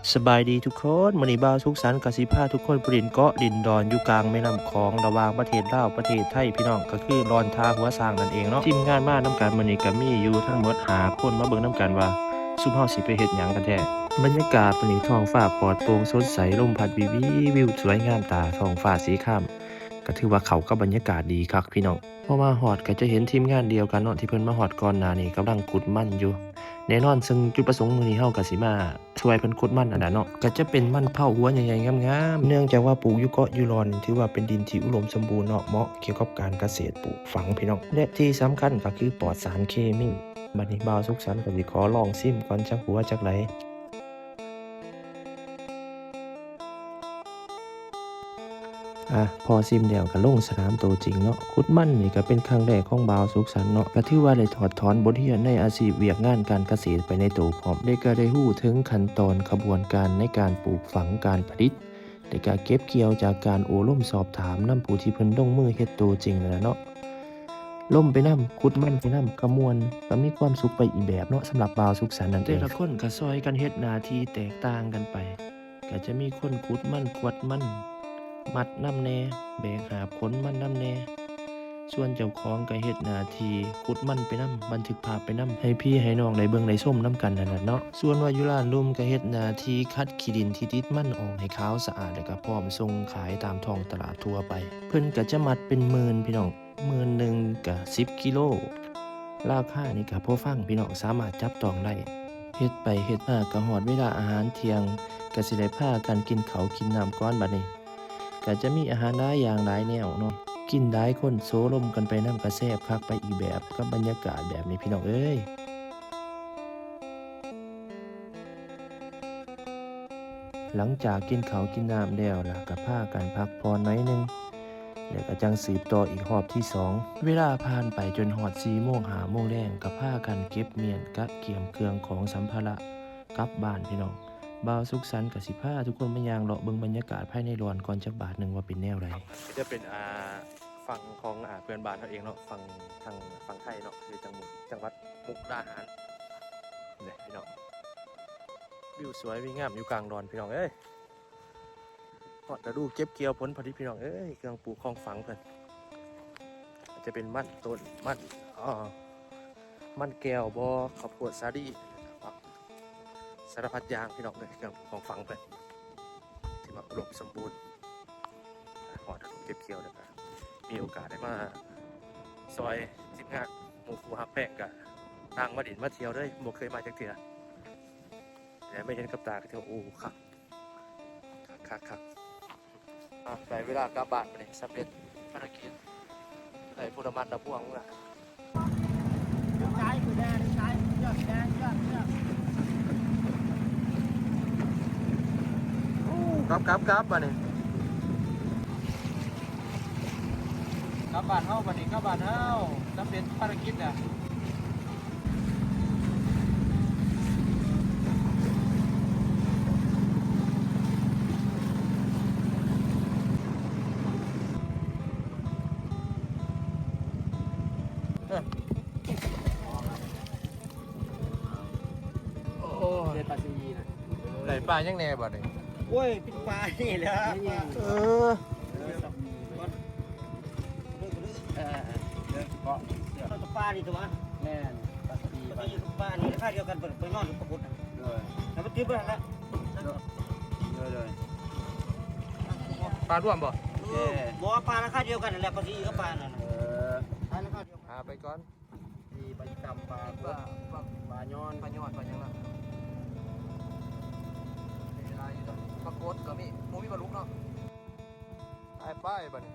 ສະບາຍດີທຸກຄົນ, ມື້ນີ້ບ່າວສຸກສັນກໍຊິພາທຸກຄົນໄປຫຼິ້ນເກາະຫຼິ້ນດອນຢູ່ກາງແມ່ນ້ຳຂອງ ລະຫວ່າງປະເທດລາວປະເທດໄທ ພີ່ນ້ອງ, ກໍຄືດອນທ່າຫົວຊ້າງນັ້ນເອງເນາະ. ທີມງານມານຳກັນມື້ນີ້ກໍມີຢູ່ທັງໝົດຫ້າຄົນ, ມາເບິ່ງນຳກັນວ່າຊຸມເຮົາຊິໄປເຮັດຫຍັງກັນແທ້. ບັນຍາກາດມື້ນີ້ທ້ອງຟ້າປອດໂປ່ງສົດໃສ, ລົມພັດວິວໆ, ວິວສວຍງາມຕາ, ທ້ອງຟ້າສີຄາມ, ກໍຖືວ່າເຂົ້າກັບບັນຍາກາດດີຄັກພີ່ນ້ອງ. ພໍມາຮອດກໍຈະເຫັນທີມງານດຽວກັນເນາະ ທີ່ເພິ່ນມາຮອດກ່ອນໜ້ານີ້ ກຳລັງຂຸດມັນຢູ່. ແນ່ນອນ ເຊິ່ງຈຸດປະສົງມື້ນີ້ເຮົາກໍຊິມາຊ່ວຍເພິ່ນຂຸດມັນຫັ້ນລະເນາະ, ກໍຈະເປັນມັນເຜົາຫົວໃຫຍ່ໆງາມໆ. ເນື່ອງຈາກວ່າປູກຢູ່ເກາະຢູ່ດອນ ຖືວ່າເປັນດິນທີ່ອຸດົມສົມບູນເນາະ, ເໝາະກ່ຽວກັບການກະເສດປູກຝັງພີ່ນ້ອງ ແລະທີ່ສຳຄັນກໍຄືປອດສານເຄມີ. ບັດນີ້ບ່າວສຸກສັນກໍຊິຂໍລອງຊິມກ່ອນ ຈັກຫົວຈັກໃດ. ອາ ພໍຊິມແລ້ວກໍລົງສະໜາມໂຕຈິງເນາະ. ຂຸດມັນນີ້ກໍເປັນຄັ້ງແລກຂອງບ່າວສຸກສັນເນາະ, ກໍຖືວ່າໄດ້ຖອດຖອນບົດຮຽນໃນອາຊີບວຽກງານການກະເສດໄປໃນໂຕພ້ອມ, ແລະກໍໄດ້ຮູ້ເຖິງຂັ້ນຕອນຂະບວນການໃນການປູກຝັງ, ການຜະລິດ ແລະກະເກັບກ່ຽວຈາກການໂອ້ລົມສອບຖາມນຳຜູ້ທີ່ເພິ່ນລົງມືເຮັດໂຕຈິງນັ້ນລະເນາະ. ລົມໄປນຳ, ຂຸດມັນໄປນຳ ກໍມ່ວນ, ກໍມີຄວາມສຸກໄປອີກແບບເນາະ ສຳລັບບ່າວສຸກສັນນັ້ນເອງ. ແຕ່ລະຄົນກໍຊ່ອຍກັນເຮັດໜ້າທີ່ແຕກຕ່າງກັນໄປ, ກໍຈະມີຄົນຂຸດມັນ, ຂວດມັນ, ມັດນຳແດ່, ແບກຫາບຂົນມັນນຳແດ່. ສ່ວນເຈົ້າຂອງກໍເຮັດໜ້າທີ່ຂຸດມັນໄປນຳ, ບັນທຶກພາບໄປນຳ, ໃຫ້ພີ່ໃຫ້ນ້ອງໄດ້ເບິ່ງໄດ້ຊົມນຳກັນນັ້ນລະເນາະ. ສ່ວນວ່າຢູ່ລ້ານລຸ່ມກໍເຮັດໜ້າທີ່ຂັດຂີ້ດິນທີ່ຕິດມັນອອກໃຫ້ຂາວສະອາດ ແລ້ວກໍພ້ອມສົ່ງຂາຍຕາມທ້ອງຕະຫຼາດທົ່ວໄປ. ເພິ່ນກໍຈະມັດເປັນໝື່ນພີ່ນ້ອງ, ໝື່ນໜຶ່ງກະສິບກິໂລ, ລາຄານີ້ກະພໍຟັງພີ່ນ້ອງ, ສາມາດຈັບຕ້ອງໄດ້. ເຮັດໄປເຮັດມາກະຮອດເວລາອາຫານທ່ຽງ, ກະຊິໄດ້ພາກັນກິນເຂົ້າກິນນ້ຳກ່ອນ. ບັດນີ້ກະຈະມີອາຫານຫຼາຍຢ່າງຫຼາຍແນວເນາະ, ກິນຫຼາຍຄົນໂສລົມກັນໄປນຳກະແຊບຄັກໄປອີກແບບ ກັບບັນຍາກາດແບບນີ້ພີ່ນ້ອງເອີຍ. ຫຼັງຈາກກິນເຂົ້າກິນນ້ຳແລ້ວລະ ກໍພາກັນພັກຜ່ອນໜ້ອຍໜຶ່ງ ແລ້ວກໍຈັ່ງສືບຕໍ່ອີກຮອບທີສອງ. ເວລາຜ່ານໄປຈົນຮອດສີ່ໂມງ ຫ້າໂມງແລງ ກໍພາກັນເກັບມ້ຽນກະກຽມເຄື່ອງຂອງສຳພາລະກັບບ້ານພີ່ນ້ອງ. ບ່າວສຸກສັນກໍຊິພາທຸກຄົນມາຍ່າງເລາະເບິ່ງບັນຍາກາດພາຍໃນດອນກ່ອນຈັກບາດໜຶ່ງວ່າເປັນແນວໃດ. ຈະເປັນ ອ່າ ຝັ່ງຂອງ ອ່າ ເພື່ອນບ້ານເຮົາເອງເນາະ, ຝັ່ງ ທາງຝັ່ງໄທເນາະ, ຢູ່ຈັງ ຈັງຫວັດມຸກດາຫານ. ນີ້ພີ່ນ້ອງ, ວິວສວຍວີງາມຢູ່ກາງດອນພີ່ນ້ອງເອີຍ. ຮອດລະດູເກັບກ່ຽວຜົນຜະລິດພີ່ນ້ອງເອີຍ, ເຄື່ອງປູກຂອງຝັງເພິ່ນ ຈະເປັນມັນຕົ້ນ, ມັນ ເອີ ມັນແກ້ວບໍ, ເຂົ້າໂພດສາລີ, ສາລະພັດຢ່າງພີ່ນ້ອງເອີຍ, ເຄື່ອງປູກຂອງຝັງເພິ່ນ ຖືວ່າອຸດົມສົມບູນ. ຮອດເກັບເຂົ້າແລ້ວກະມີໂອກາດໄດ້ມາຊ່ອຍທີມງານໝູ່ຄູ່ຮັກແພງ ກະຕ່າງມາຫຼິ້ນມາທ່ຽວເລີຍ, ບໍ່ເຄີຍມາຈັກເທື່ອ ແຕ່ມາເຫັນກັບຕາກໍຖືວ່າ ໂອ້ ຄັກ ຄັກໆ. ອ່ະ ໄດ້ເວລາກັບບ້ານບາດນີ້, ສຳເລັດພາລະກິດ. ໄດ້ຜູ້ລະມັດລະພວງເມືອ. ກັບ ກັບ ກັບ ບາດນີ້ ກັບບ້ານເຮົາ, ບາດນີ້ກັບບ້ານເຮົາ, ສຳເລັດພາລະກິດແລ້ວ. ໂອ້ຍ ເປັນປາຊີນະ. ໄດ້ປາຫຍັງແດ່ບາດນີ້? ໂອ້ຍ ເປັນປານີ້ແຫຼະ. ເອີ ເອີ ເອີ ເອີ ເກາະເຊືອກ ປານີ້ຕົວະ. ແມ່ນ ປາຊີນ ປາ ປານີ້ລາຄາດຽວກັນ ໄປນອນປາກົດ. ໂດຍ ແລ້ວມັນຕິດເບິດຫັ້ນແຫຼະ. ໂດຍ ໂດຍ ໂດຍ. ປາລວມບໍ່? ເອີ ບໍ່ ປາລາຄາດຽວກັນຫັ້ນແຫຼະ, ປາຊີນກັບປານັ້ນ. ເອີ ປາລາຄາດຽວກັນ. ຫາໄປກ່ອນ. ດີ ປາອີ່ຕຳ ປາກົດ ປາ ປາຍອນ ປາຍອນ ປາຫຍັງນະ? ມີຫຼາຍຢູ່ດອກ, ປາກົດກໍມີ. ບໍ່ມີປາດຸກເນາະ. ໄປ ໄປບາດນີ້.